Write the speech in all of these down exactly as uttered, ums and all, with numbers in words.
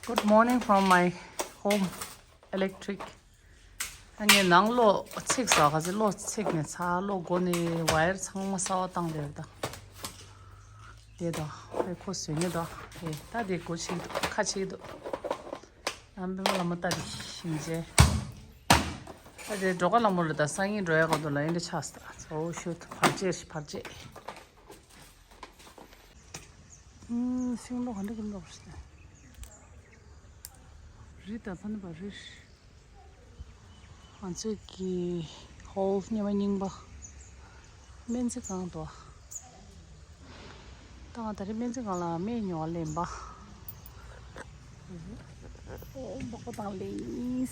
Good morning from my home electric. ཨ་ངས་ནང་གློག་ཚིག་ཟ་ག་ཚེ་གློག་ཚིག་ནས་ཚ་གློག་སྒོ་ནས་ཝ་ཡར་ཚང་མ་གསར་པ་བཏང་བསྡད་ད། དེ་དང་ཨེ་ཁོ་བཟོས་ནས་དང་ཨེ་ད་དེ་སྒོ་ཕྱེ་གི་འདུག་ཁ་ཕྱེ་གི་འདུག་ཨམ་པེ་མ་ལ་མ་ལྟ་དེ་ཤིང་ཆེ། ད་དེ་འགྲོ་ཀ་ལ་མོ་རེད་ད། སང་ཉིན་འགྲོ་ཡ་ག་འདུག་ལ་ཨེ་འདྲ་ཆགས་སོང་། ཨོ་ཤུ་བར་ཆད་བར་ཆད། ཨུམ། ཤིང་ལོ་ག་འདྲ་གི་ལོ་ཞིག་རི་ད་ཕན་པ་རི། ང་ཚོས་ཀྱི་ཧོལ་སྙེ་མ་རྙིང་པ། སྨན་རྩིས་ཁང་དུ། ད་ང་ད་རེས་སྨན་རྩིས་ཁང་ལ་སྨན་ཉོ་བ་ལེན་པ། ཨོ་འབག་པ་དང་ལེན།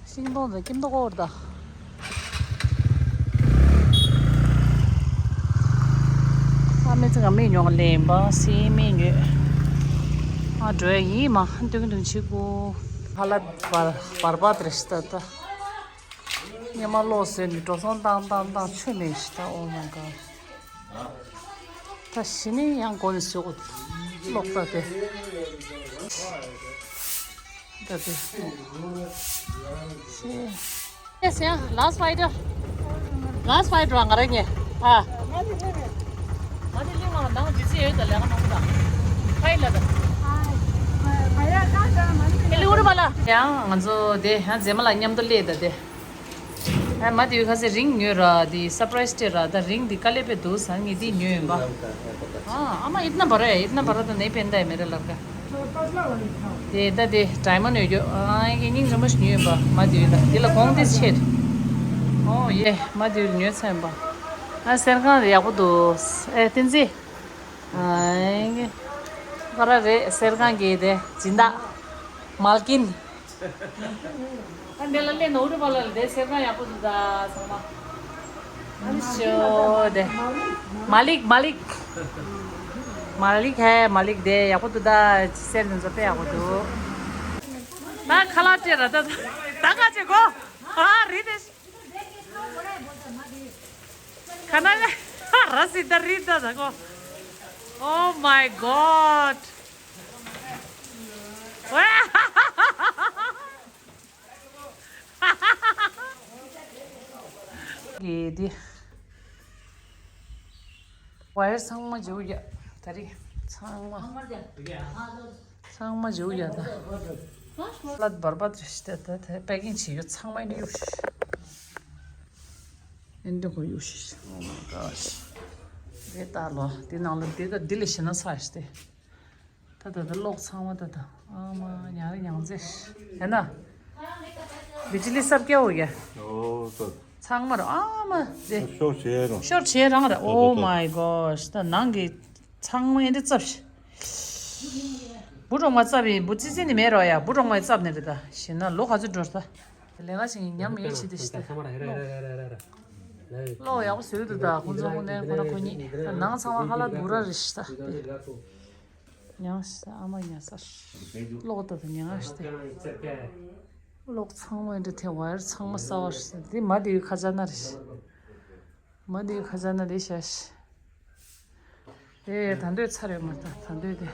ཤིང་སྡོང་དང་སྐྱིད་མདོག་ཁ་པོ་རེད་ད། ཨ་མེ་ཚེ་ག་མེ་ཉོག་ལེན་པ་སེ་མེ་ཉོས། ཨ་འགྲོ་ཡ་ཡིན་མ་ཧན་ཏུང་ཏུང་ཆི་གུ། ཧ་ལ་བར་བར་པ་དེ་རེད་ད་ད། ཉི་མ་ལོག་ཟེར་ནས་འགྲོ་སོང་བཏང་བཏང་བཏང་ཆུ་མེད་ཤི་ད། Oh my god. ད་ཞི་ནི་ཡང་གོ་ནས་ཟོས་གོ། ལོག་ལྟ་དེ། ལྟ་དེ། ཤེས། ཡེས་ཡ། Last fighter. Last fighter ང་རང་ཉེ། ཨ། ང་དེ་ལི་མ་ནང་ཇི་སི་ཡོད་ད་ལས་ང་མང་པོ་ད། ཧའི་ལ་ད། ཧའི། ཧའི་ཡ་ད་ད་མ་ནི་ལི་འུར་བ་ལ། ཡང་ང་ཚོ་དེ་ཡང་རྗེས་མ་ལ་མཉམ་དུ་སླེབས་ད་དེ། ཨ་མ་དེ་ཁ་སེ་རིང་ཉོས་ར་དེ་སར་པ་རའི་སི་སྟེ་ར་ད། རིང་དེ་དཀའ་ལས་པའི་འདུག་ཟ་ངེས་དེ་ཉོས་ཡིན་པ། ཨ་ཨ་མ་ཨིཏ་ན་བ་ར་ཡ། ཨིཏ་ན་བ་ར་ད་ནེ་པེན་ད་ཡ་མེ་ར་ལར་ག། དེ་ད་དེ་ཌའི་མོན་ཡོད་རྒྱུ། ཨ་ངས་སྙིང་རྗེ་མོ་ཞིག་ཉོས་ཡིན་པ་མ་དེ་ལ། དེ་ལ་གོང་དེ་ཆེད། ཨོ་ཡེ་མ་དེ་ལ་ཉོས་ཚར་ཡིན་པ། ཨ་གསེར་ཁང་དེ་ཡག་པོ་འདུག་ཨེ་བསྟན་འཛིན། ཨ་ངས་བ་ར་རེད། གསེར་ཁང་གི་དེ་སྦྱིན་བདག་མལ་ཀིན། ཨ་འདི་ལ་སླེབས་ནོར་བུ་པ་ལ་ལ་དེ་སེར་ཁ་ཡག་པོ་འདུག་ད་ཚང་མ། ཨ་ནི་ཤོ་དེ། མ་ལིག་མ་ལིག་མ་ལིག་ཧེ་མ་ལིག་དེ་ཡག་པོ་འདུག་ད། སེར་འདི་ཚོ་དཔེ་ཡག་པོ་འདུག་ད་ཁ་ལག་སྤྲད་ར་ད། ད་ག་ཅེ་གོ། ཨ་རི་དེ། ཁ་ན་ར་སི་ད་རི་ད་ད་གོ། Oh my god. གི་དེ། ཝ་ཡར་ཚང་མ་འཇུ་ཡ། ད་རེས་ཚང་མ་ཚང་མ་འཇུ་ཡ་ད། ལད་བར་བར་ཞིག་ད་ད་ད་པེ་ཀིང་བྱེད་ཡོད། ཚང་མ་ཨེ་འདྲ་གཡུག་ཤིག་ཨེ་འདྲ་གོ་གཡུག་ཤིག Oh my gosh. དེ་ལྟ་ལོ། དེ་ནང་ལ་དེ་ད་དེ་ལས་ཤི་ན་ཚ་ཞིག་སྟེ། ད་ད་ད་གློག་ཚང་མ་ད་ད། ཨ་མ་ཉང་རེ་ཉང་ཚེ། ཡ་ན། བི་ཇི་ལི་སབ་ཀྱ་འོ་ཡ། ཨོ་ཙི། ཚང་མ་ར་ཨ་མ་ཙེ། ཤོར་བྱེད་རང་། ཤོར་བྱེད་རང་ར། Oh my gosh. ད་ནང་གི་ཚང་མ་ཨེ་འདྲ་ཙབ་ཤི། བུ་རོང་མ་ཙབ་ཡིན། བུ་ཙི་ཙི་ནི་མེད་རོ་ཡ། བུ་རོང་མ་ཙབ་ནི་རེད་ད། ཤི་ན་ལོ་ག་ཚོད་འགྲོ་ད། ལས་ཀ་བྱེད་མཁན་ཉམས་ཡོད་ཆེ་དེ་ཤི་ད། གློག་ཡག་པོ་བཟོས་འདུག་ད། ཁོང་ཚོ་དངོས་གནས་ཁོ་ན་ཁོ་གཉིས་ད་ནང་ཚང་མ་ཧ་ལ་བུ་ར་རེད་ཤི་ད་དེ། ཉང་ཤ་ཨ་མ་ཉ་ས་ཤ། གློག་ད་ད་ཉང་ཤ་དེ། གློག་ཚང་མ་འདྲ་དེ་ཝ་ཡར་ཚང་མ་གསར་བ་ཤ་དེ། མ་དེའི་ཁ་ཆ་ན་རེ་ཤ། མ་དེའི་ཁ་ཆ་ན་རེ་ཤ་ཤ། དེ་ད་འདོད་ཚར་ཡོད་མ་ད་ད་འདོད་དེ།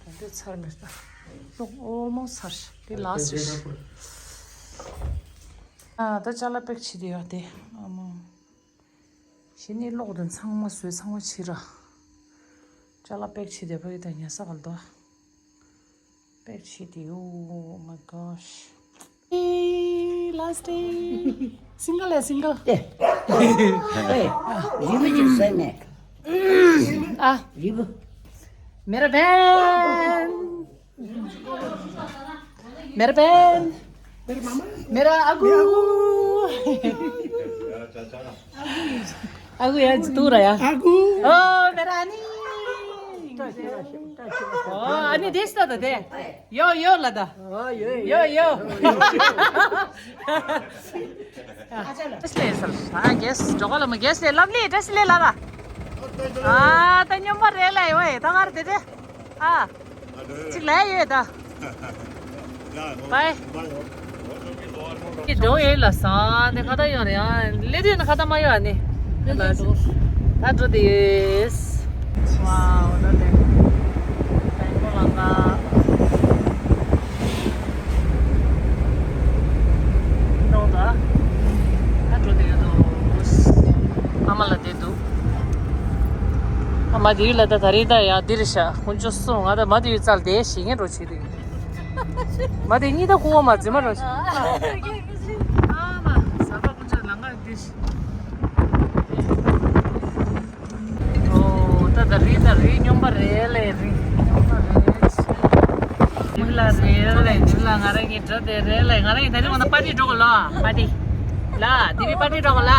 ད་འདོད་ཚར་མེད་ད། གློག་ཨོལ་མོ་སི་ཚར་ཤ་དེ་ལ་སི་ཤ། ཨ་ད་ཅ་ལག་པེག་བྱེད་དེ་ཡོད་དེ་ཨ་མ། གཞི་ནས་གློག་དང་ཚང་མ་བཟོས་ཚང་མ་ཕྱིར་ར། ཅ་ལག་པེག་བྱེད་དེ་ཕ་གི་ད་ཉལ་ས་ག་ལ་དོ། པེག་བྱེད་དེ། Oh my gosh. Hey, last day. Single ཨེ་single. ཨེ། ཨེ། རི་བོ་ཅིག་བཟོས་ནས། ཨ། རི་བོ། མེ་ར་བན། མེ་ར་བན། མེ་ར་ཨ་ཁུ། ཨ་ཁུ་ཡ་ཅི་ཏུ་ར་ཡ། ཨ་ཁུ། ཨོ་མེ་ར་ཨ་ནི། ཨོ་ཨ་ནི་དེ་སྟ་ད་དེ། ཡོ་ཡོ་ལ་ད། ཡོ་ཡོ། ཏེས་ལེ་སར། ཨ་གེས་ཇོ་ག་ལ་མ་གེས་ལེ་ལམ་ལི་ཏེས་ལེ་ལ་ལ། ཨ་ད་ཉོ་མ་རེ་ལ་ཡོ་ད་གར་དེ་དེ། ཨ། ཅིག་ལ་ཡོད་ད། བའི། ཀི་འགྲོ་ཡོད་ལ་ས་ནི་ཁ་ད་ཡོང་རེ་ཨ་ལེ་དུས་ནི་ཁ་ད་མ་ཡོད་ཨ་ནི། ལ་འགྲོ། ད་འགྲོ་དེ་ཡོད། ཝའོ། ད་དེ་ད་ཡིན་ལ་ང་ནོ་ད་ད་འགྲོ་དེ་ཡོད་དོ། ཨ་མ་ལ་དེ་འདུག་ཨ་མ་དེ་ཡོད་ལ། ད་ད་རེས་ད་ཡ་འདིར་ཤ་ཁོང་ཚོ་སོང་། ང་ད་མ་དེ་ཡོད་ཙལ་དེ་ཞིག་ངས་འགྲོ་བྱེད་དེ་ཡོད། མ་དེ་གཉིས་ད་ཁོ་བོ་མ་འཛིན་མ་འགྲོ་ཤ། ཨ་མ་ཟ་པ་ཁོང་ཚོ་ལ་ང་འདི་ཤ། ཨོ། ད་ད་རེད། ད་རེད། སྨྱོན་པ་རེད་ལེ། རེད། སྨྱོན་པ་རེད། འདི་ལ་རེད་ལེ། འདི་ལ་ང་རང་གི་འགྲོ་དེ་རེད་ལེ། ང་རང་གི་ད་རེས་ང་ད་པར་ཊི་འགྲོ་གོ་ལ། པར་ཊི་ལ། དེ་རིང་པར་ཊི་འགྲོ་གོ་ལ།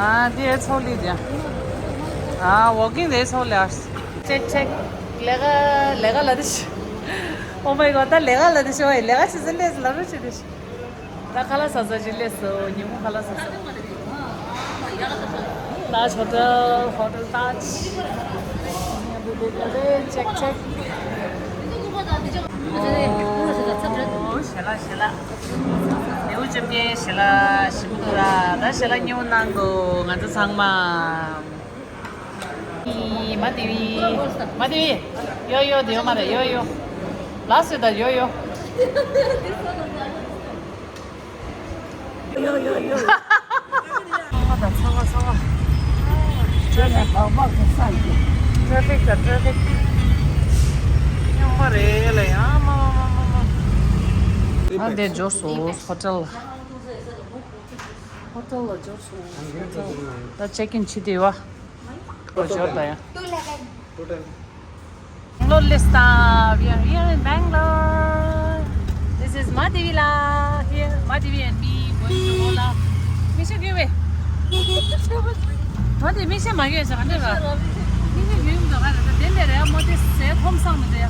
ཨ་དེ་ཚོགས་ལི་ཅན། ཨ་ཝོག་ཀིང་དེ་ཚོགས་ལི་ཨར། ཅེག་ཅེག་ལས་ཀ་ལས་ཀ་ལ་དེ་ཤི། ཨོ་མའི་གོ་ད་ལས་ཀ་ལ་དེ་ཤི་བ་ཡི་ལས་ཀ་ཆི་ཟིན་ལས་ལ་རུ་ཆི་དེ་ཤི། ད་ཁ་ལག་ཟ་ཟ་ཅིག་སླེབས་སོང་། ཉིན་མོ་ཁ་ལག་ཟ་ཟ། Taj Hotel, Hotel Taj. Check, check. ཨོ། ཞལ་ལག་ཞལ་ལག་ལེའུ་ལྕམ་གྱི་ཞལ་ལག་ཞིམ་པོ་འདུག་ར། ད་ཞལ་ལག་མཉེས་པོ་གནང་དགོས། ང་ཚོ་ཚང་མ། ཨི། མ་དེ་བི། མ་དེ་བི། ཡོ་ཡོ། དེ་ཡོ་མ་རེད། ཡོ་ཡོ། ལགས་སོ། ད་ཡོ་ཡོ། ཡོ་ཡོ་ཡོ། ཚང་མ་དང་ཚང་མ་ཚང་མ། ཊེ་ཕིག་ཊེ་ཕིག་དང་ཊེ་ཕིག་སྨྱོན་པ་རེད་ལ་ཡ། མ་མ་མ་མ་མ། ཨ་འདས་འབྱོར་སོང་ཧོ་ཊེལ་ལ། ཧོ་ཊེལ་ལ་འབྱོར་སོང་། ད་ཅེག་ཨིན་བྱེད་དེ་བ། འབྱོར་ད་ཡ། Bangalore, let's stop. We are here in Bangalore. This is Madhvi la here. Madhvi and me going to Ola. མི་ཤེས་གི་བས། མ་དེ་མི་ཤེས་མ་གི་ཟེར་ག་འདྲ་ར། མི་ཤེས་གི་ཡོད་མི་འདུག་ག་ར། ད་དེ་འདྲ་རེད། མ་དེ་ཟས་ཁོམ་སང་མི་འདྲ་ཡ།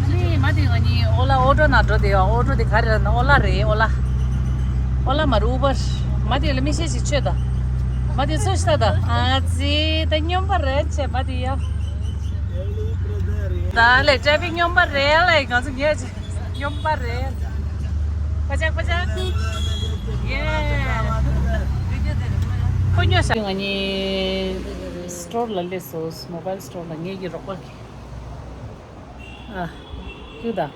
ཨ་ནི་མ་དེ་ང་གཉིས་ཨོ་ལ་ཨོ་ཊོ་ནང་འགྲོ་དེ་ཡ། ཨོ་ཊོ་དེ་ག་རེ་ར་ན། ཨོ་ལ་རེད། ཨོ་ལ། ཨོ་ལ་མ་རེད། ཨུ་བར། མ་དེ་ལ་མི་ཤེས་ཤིག་ཆོད་ད། མ་དེ་སུ་ཤི་ད་ད། ཨ་ཙི། ད་སྨྱོན་པ་རེད་ཆེ་མ་དེ་ཡ། ད་ལས་ཊེ་ཕིག་སྨྱོན་པ་རེད་ལ། ང་ཚོ་ངས་ཆེ་སྨྱོན་པ་རེད། པ་ཅག་པ་ཅག་ཡེ། ཁོ་སྨྱོ་ཤ། ང་གཉིས་སི་ཊོར་ལ་སླེབས་སོང་། མོ་བཱའིལ་སི་ཊོར་ལ། ངེད་ཀྱི་རོགས་པ་གི། ཨ། ཁྱོད་ད།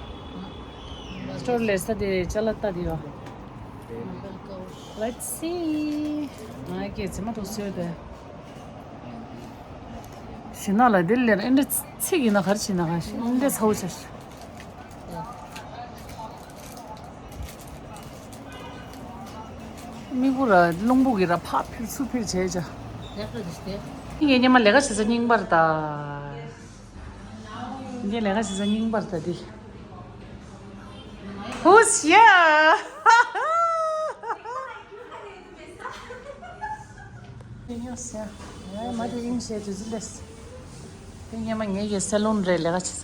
སི་ཊོར་ལས་ས་དེ་ཅ་ལག་ལྟ་དེ་ཡོད། Let's see. ང་སྐད་ཚེ་མ་ཐུག་སོས་དེ། ཞི་ན་ལ་དེ་ལས་ཨེ་འདྲ་ཚིག་ཡིན་ན་གར་ཕྱིན་ན་ག་ཤི་ཨེ་འདྲ་ཚ་བོ་ཆར། མི་བུ་ར་རླུང་བུ་གི་ར་ཕ་ཕིར་ཚུར་ཕིར་བྱས་ཅ། ངས་ཉི་མ་ལས་ཀ་བྱེད་ས་རྙིང་པར་ད། ངས་ལས་ཀ་བྱེད་ས་རྙིང་པར་ད་དེ། Who's here? ཡོད་ས། ཡ་མ་དེ་ཨིན་ཤེས་དུས་ཚོད་ལས། དེ་སྔོན་མ་ངེད་ཀྱི་སེ་ལུན་རེད་ལས་ཀ་བྱེད་ས།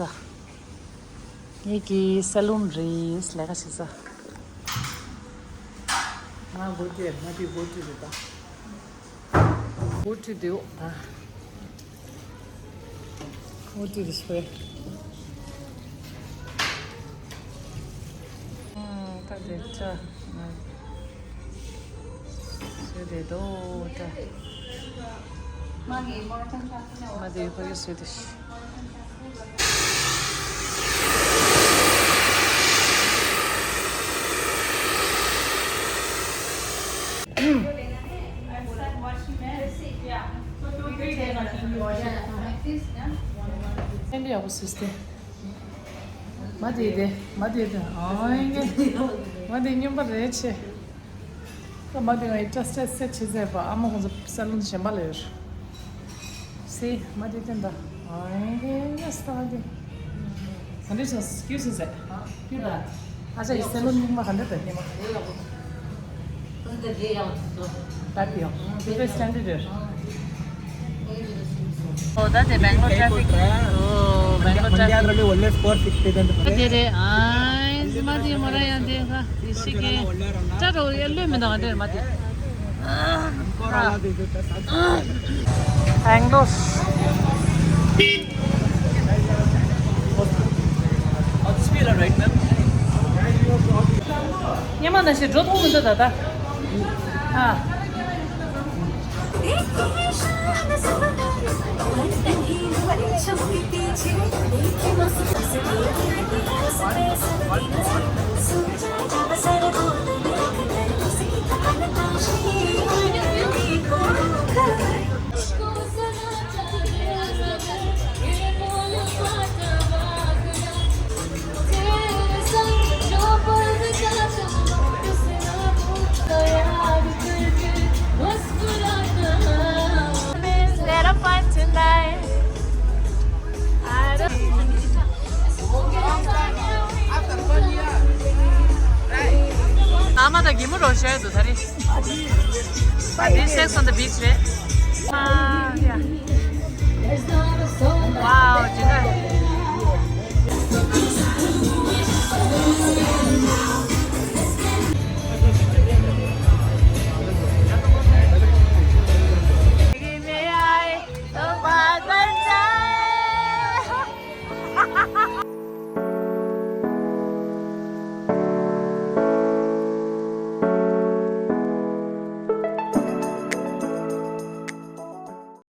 ངེད་ཀྱི་སེ་ལུན་རེད་ལས་ཀ་བྱེད་ས། ང་སྒོ་དེ་མ་དེ་སྒོ་དེ་རེད་ད། སྒོ་དེ་དེའོ་ད། སྒོ་དེ་རེད་ཤོད། ཨ་ད་དེ་ཅ། ཨ་ཟོས་དེ་དོ་ཅ། མ་དེ་ཕ་གི་ཟོས་དེ་ཤི། ཨེ་འདྲ་ཡག་པོ་ཟོས་ཏེ། མ་དེ་དེ་མ་དེ་དེ་ཨང་ཡེ། མ་དེ་སྨྱོན་པ་རེད་ཆེ། ད་མ་དེ་ང་ཡི་ཊེ་སི་ཊི་སེ་ཊི་བྱེད་ཟེར་པ་ཨ་མ་ཁོང་ཚོ་སེ་ལུན་གཞན་པ་ལ་ཡོད། སེ་མ་དེ་དེ་འདྲ། ཨ་ཡེ་ཡེ་སྟ་དེ། ག་འདྲ་བྱུང་སྐྱུར་སོང་ཟེར། སྐྱུར་ད། ཨ་ཅག་གི་སེ་ལོ་རྙིང་མ་ག་འདྲ་འདུག་རྙིང་མ། ད་དེ་ཡང་དེ་ཚོ་སི་ཊན་ཌར་ཌི་རེད། ཨོ་ད་དེ་Bangalore traffic. ཨོ་Bangalore traffic. དེ་རེད། ཨ་མ་དེ་མོ་ར་ཡང་དེ་ཁ་དེ་ཤི་གེ་ཅ་རོ་ཡ་ལོས་མི་འདུག་དེ་མ་དེ། Bangalore. ཉི་མ་ན་ཞིག་འགྲོ་ཐུབ་མི་འདུག་ད་ལྟ། ཨ། Let a fun tonight. ཨ་མ་དང་གད་མོ་རོ་བཤད་འདུག་ད་རེས། ཨ་འདི་Sex on the Beach རེད། ཨ།